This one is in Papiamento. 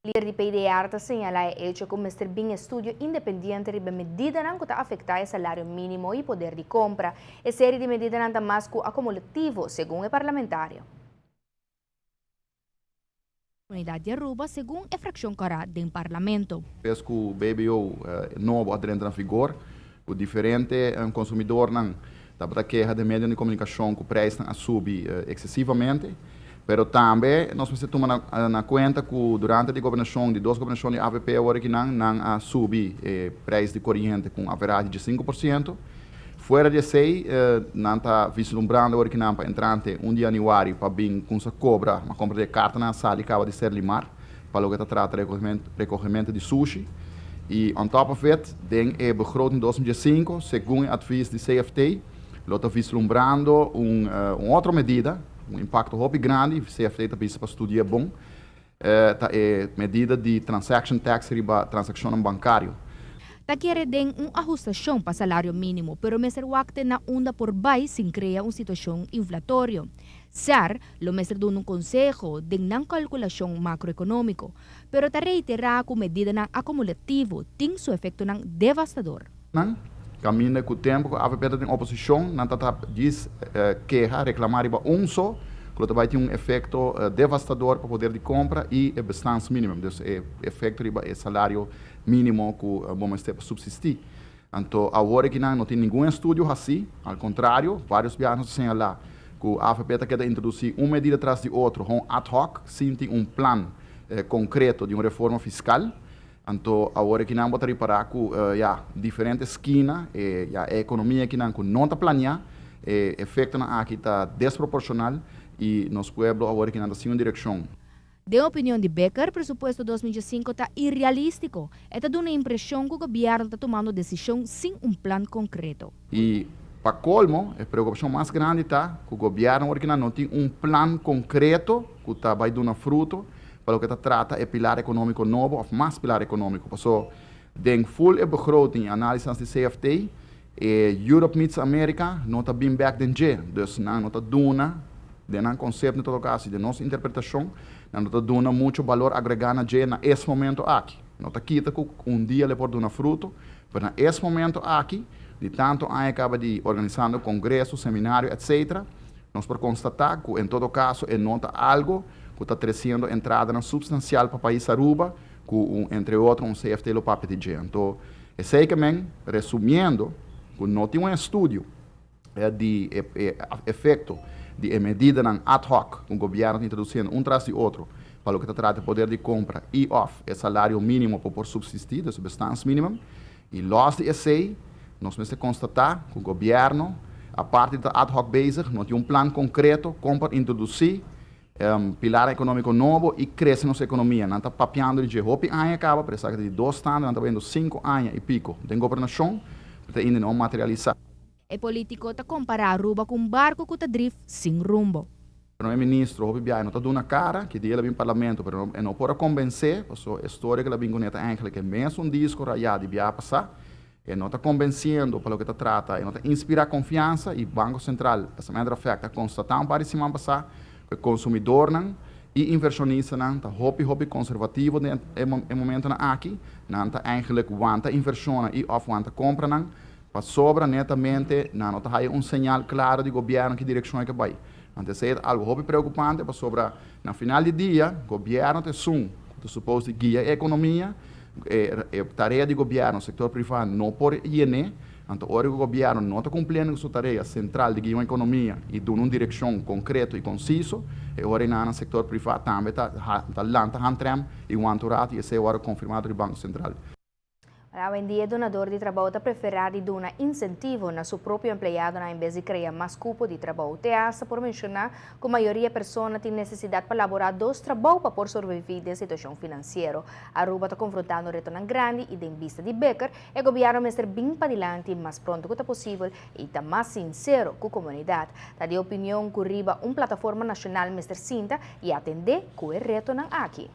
Lider di PDR ta señala e hecho cu mester bin estudio independiente riba medidanan cu ta afecta e salario minimo y poder di compra. E serie di medidanan ta mas cu acumulativo, segun e parlamentario. Comunidad di Aruba, segun e fraccion Cora den Parlamento. Despues cu BBO nobo a drenta na vigor, cu diferente consumidornan tabata keha den medionan di comunicacion cu prijsnan a subi excesivamente. Pero tambe nos mester tuma na cuenta cu durante di gobernacion, di dos gobernacion di avp awor aki nan, nan a subi e prijs di coriente cu un averahe di 5%. Fuera di esey, nan ta vislumbrando awor aki nan pa entrante 1 di januari pa bin cunsa cobra, ma compra di e cartanan a sali caba di Serlimar pa loke ta trata recogemento di sushi. Y on top of it, den e begroting 2015, segun e advies di CFT, lo ta vislumbrando un otro medida, un impacto hopi grandi, CFT ta bisa pa studia bon, ta e medida di transaction tax riba transaccionnan bancario. Ta kere den un ahustacion pa salario minimo, pero mester wak te na unda por bay sin crea un situacion inflatorio. SER lo mester duna un conseho den nan calculacion macroeconomico, pero ta reitera cu medidanan acumulativo tin su efectonan devastador. Nan caminda cu tempo cu avp ta den oposicion, nan ta ta djis keha, reclama riba un so, cu lo ta bay tin un efecto devastador pa poder di compra y e bestaansminimum, dus e efecto riba e salario minimo cu bo mester pa subsisti. Anto awor aki nan no tin ningun estudio haci, al contrario, varios biaha nos a señala cu avp ta keda introduci un medida tras di otro, hon ad hoc, sin tin un plan concreto di un reforma fiscal. Anto awor akinan bo ta ripará ku ya diferente skina e ya e ekonomia akinan ku no ta planeá, e efektonan aki ta desproporshonal i nos pueblo awor akinan ta sin un direkshon. Den opinion di Bikker, presupuesto 2005 ta irealístiko. E ta duna e impreshon ku gobièrnu ta tumando desishon sin un plan konkreto. I pa kolmo, e preokupashon mas grandi ta ku gobièrnu awor kinan no tin un plan konkreto ku ta bai duna fruto pa loke ta trata e pilar ekonómiko nobo òf mas pilar ekonómiko. Paso den ful e begroting i análisas di CFT, e Europe meets America no ta bin bèk den dje. Dus nan no ta duna, den nan konsepto en todo kaso i den nos interpretashon, nan no ta duna mucho balor agregá na dje na es momento aki. No ta kita ku un dia lo por duna fruto, Pero na es momento aki, di tanto aña caba di organisando congreso, seminario, etc., nos por constata cu en todo caso e no ta algo cu ta treciendo entradanan substancial pa pais Aruba, cu un entre otro un CFT lo papia di dje. Anto, esey ke men, resumiendo, cu no tin un estudio di e efecto di e medidanan ad hoc cu gobierno ta introduciendo un tras di otro pa loke ta trata e poder di compra y of e salario minimo pa por subsisti, dus e bestaansminimum. Y los di esey nos mester constata cu gobierno, aparte di ta ad hoc bezig, no tin un plan concreto con por introduci pilar economico nobo y crece nos economia. Nan ta papiando di dje hopi aña caba, pero esaki ta di dos tanda, nan ta bayendo 5 aña y pico den gobernacion, pero ta ainda no materialisa. E politico ta compara Aruba cu un barco cu ta drief sin rumbo. Prome ministro hopi biaha no ta duna cara, ki dia el a bin parlamento, pero e no por a convence, paso e storia cu el a bin cune ta eigenlijk e mesun disco raya di biaha pasa. E no ta convenciendo pa loke ta trata, e no ta inspira confiansa y Banco Central, as a matter of fact, a constata un par di siman pasa cu e consumidornan y inversionistanan ta hopi hopi conservativo den e momentonan aki. Nan ta eigenlijk wanta inversionnan y of wanta compranan, pasobra netamente nan no ta haya un señal claro di gobierno ki direccion e ke bay. Anto esey ta algo hopi preocupante pasobra na final di dia gobierno ta esun cu ta supos di guia e economia, e tarea di gobierno, sector priva no por yene. Anto ora cu gobierno no ta cumpliendo cu su tarea central di guia un economia y duna un direccion concreto y conciso, e ora nan sector priva tambe ta lanta handrem y wanta un rato y esey a worde confirma door di Banco Central. Awendia dunador di trabou ta prefera di duna incentivo na su propio empleadonan en bes di crea mas cupo di trabou. Te hasta por menciona cu mayoria persona tin necesidad pa labora dos trabou pa por sobrevivi den situacion financiero. Aruba ta confrontando retonan grandi y den bista di Bikker, e gobierno mester bin padilanti mas pronto cu ta posibel y ta mas sincero cu comunidad. Ta di opinion cu riba un plataforma nacional mester sinta y atende cu e retonan aki.